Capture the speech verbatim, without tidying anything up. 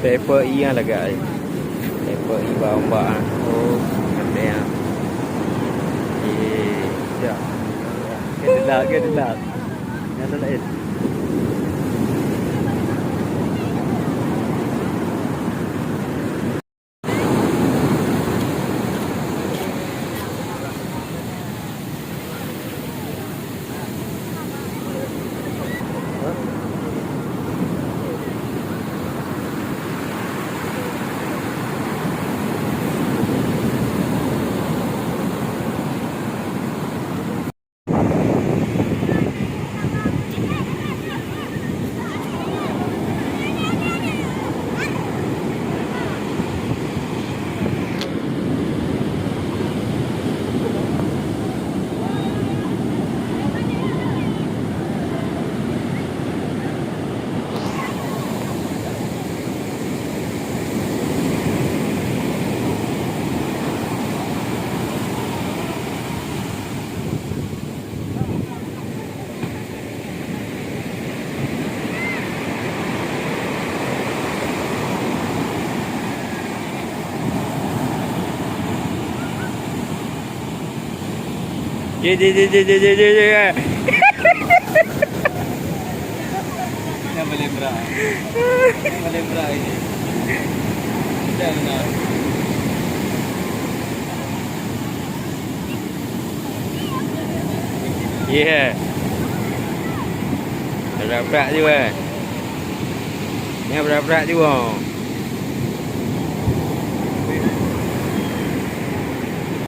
Pepper i nyang lagak ai. Pepper i bak umbak ah. Oh, gandeng ah. Eh, dah. Kedelak, kedelak. Nyang lain. Jé, jé, jé. Nyang paléng brat. Nyang paléng brat ini. Tidak benar. Yeah. Brat-brat juga. Ni brat-brat juga.